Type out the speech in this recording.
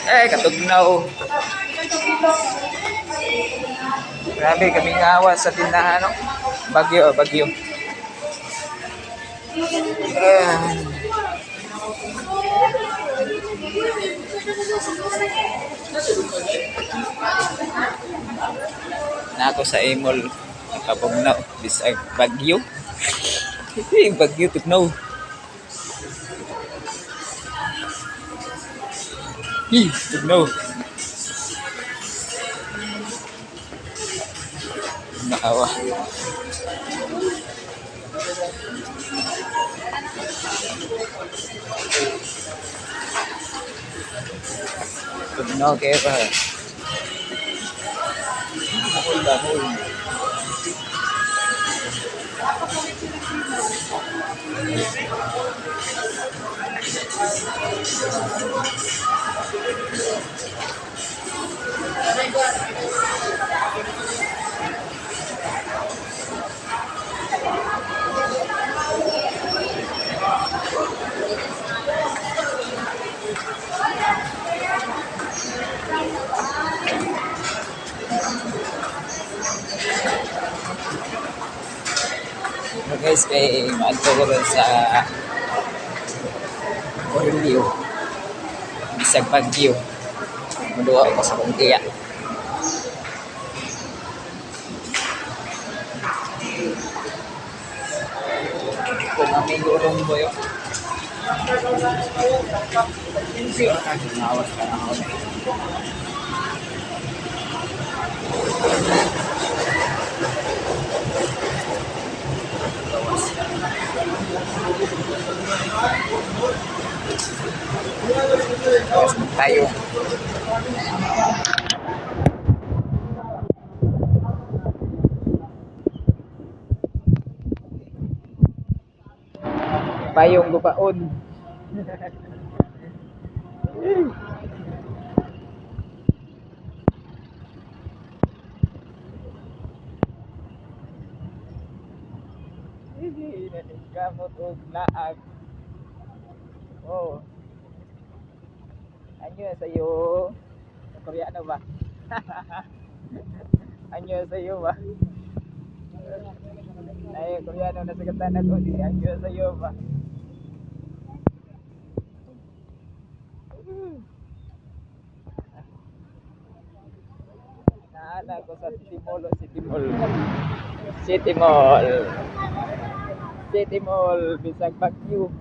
Eh, katugnaw. Grabe, kami ngawa sa tindahan, no? Bagyo, bagyo. Ah. Na ako sa Emol, nakabugnaw, bisag bagyo. Eh, bagyo, tugnaw. Hi, tugnaw. Naawa. Tugnaw kayo pa. Hul ba, hul. So guys, kay maadto ko ron sa Aurelio. Bisag Bagyo. Muduha ko sa kong iya. Kung amigo rong boyo. Nawas ka na ako. Gawas. Gawas tayo. Payong gupaon. Gamot og laag. Oh. Anyo sa iyo? Sa Koreano ba? Anyo sa iyo ba? Ay, Koreano na sa ako di anyo sa iyo ba? Naana ko sa City Mall, o City Mall. City Mall. City Mall, bisag Bagyo.